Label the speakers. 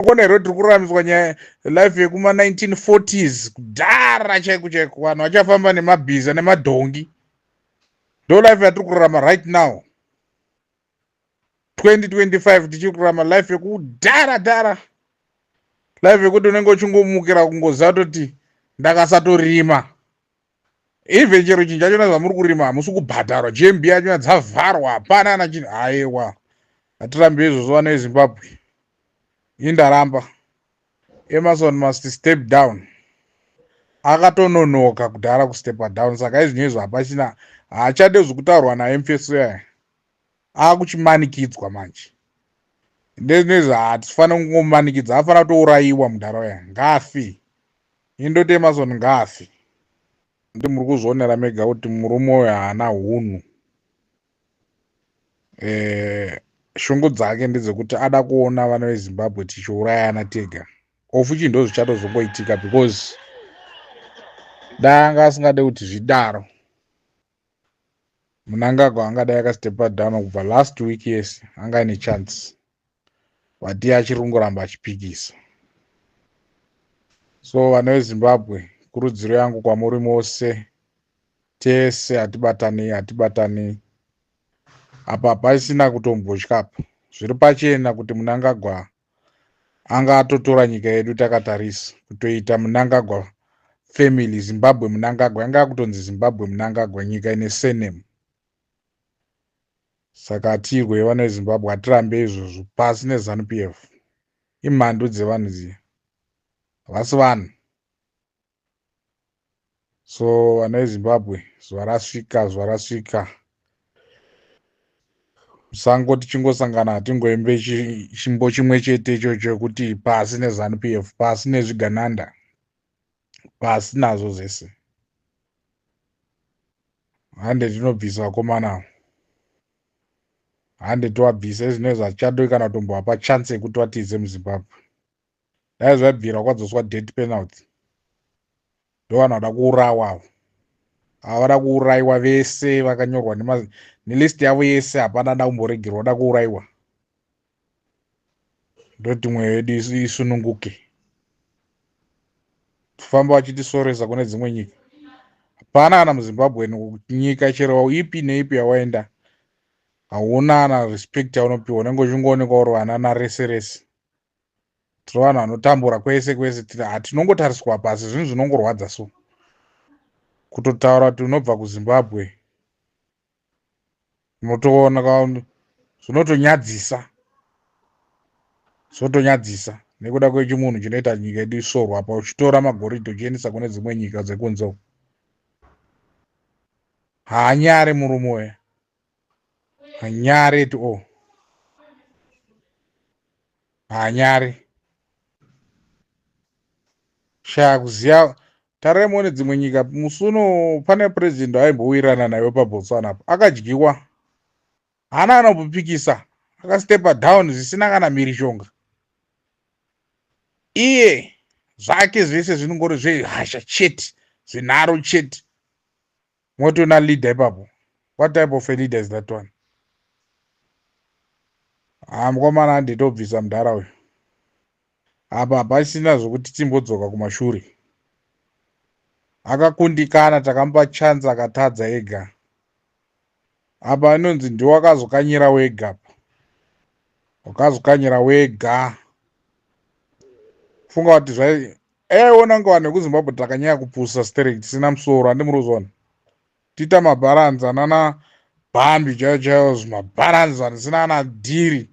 Speaker 1: Kuona here tiri kuraramiswa nyaya life yekuma 1940s kudhara chaiko chaiko, vanhu vachafamba nemabhiza nemadhongi. Ndo life yatiri kurarama right now, 2025. Tichiri kurarama life yekudhara dhara, life yekuti unenge uchingomukira kungoziva toti ndakasatorima. Even chero chinhu chachona zvamuri kurima hamusi kubhadharwa. GMB yachona dzavharwa, hapana kana chinhu. Aiwa, hatirambi izvozvo, vana veZimbabwe. Indaramba. Emmerson must step down. Akatononoka kudhara kustepa down, saka izvinhu izvo hapachina, haachade zvekutaurwa naye. Mufeso yaya akuchimanikidzwa manje. Ndezvinezvi hatifaniri kungomanikidza, afanira kutourayiwa mudhara uya. Ngaafi. Indoti Emmerson ngaafi. Ndi muri kuzvionera mega kuti murume uyu haana hunhu. Shungu dzake ndedzekuti ada kuona vana veZimbabwe tichiurayana tega, ofuchi ndo zvichatozongoitika, because dai anga asingade kuti zvidaro, Mnangagwa angadai akastepa down kubva last week. Yes, anga aine chance, but iye achiri kungoramba achipikisa. So vana veZimbabwe, kurudziro yangu kwamuri mose tese, hatibatanei, hatibatanei. Apa pasina kutombotya apa, zviri pachena kuti Mnangagwa anga atotora nyika yedu takatarisa, kutoita Mnangagwa family. Zimbabwe Mnangagwa, yanga yakutonzi Zimbabwe Mnangagwa, nyika ine surname. Saka hatirwe, vana veZimbabwe, hatirambe izvozvo. Pasi neZANU PF. Imhandu dzevanhu dziya, havasi vanhu. So vana veZimbabwe, zuva rasvika, zuva rasvika. Musango tichingosangana, hatingoimbe chimbo chimwe chete ichocho chekuti pasi neZANU PF, pasi nezvigananda, pasi nazvo zvese. Hande tinobvisa vakomana, hande tovabvisa. Izvinezvi hatichadoi kana kutombovapa chance yekuti vatize muZimbabwe. Dai zvaibvira kwadzoswa death penalty. Ndo vanhu vada kuurawa avo, havada kuurayiwa vese vakanyorwa nelist yavo yese. Hapana ada kumboregerwa, vada kuurayiwa. Ndoti mweyo yedu isununguke. Famba vachitisoresa kune dzimwe nyika, hapana kana muZimbabwe. Nyika chero ipi neipi yawaenda, hauna ana respect yaunopiwa. Unenge uchingoonekwa uri vana narese rese. Tiri vanhu vanotambura kwese kwese, hatinongotariswa pasi. Zvinhu zvinongorwadza. So kutotaura kuti unobva kuZimbabwe, unotoona zvinotonyadzisa, zvotonyadzisa nekuda kwechimunhu chinoita nyika yedu isorwa apa, uchitora magoridhe uchiendesa kune dzimwe nyika dzekunze uko. Haanyari murume uya, hanyari at all, haanyari. Shaya kuziva. Tarirai muone dzimwe nyika. Musi uno pane purezidendi aimbowirirana naye paBotswana apo, akadyiwa, haana kana kupikisa, akastepa down zvisina kana mhirizhonga. Iye zvake zvese zvinongori zvehasha chete, zvenharo chete. Motoona leader ipapo. What type of a leader is that one? Ha, mukomana, handitobvisa mudhara uyu. Apa hapasina zvokuti timbodzoka kumashure. Akakundikana, takamupa chance, akatadza ega. Apa inonzi ndiwe wakazokanyira wega, pa wakazokanyira wega. Funga kuti zvai aiona kunge vanhu vekuZimbabwe takanyanya kupusa sterek, tisina musoro. Handi muri kuzviona, tiita mabharanzi anana bhambi chaivo chaivo, zvimabharanzi zvanisina ana dhiri.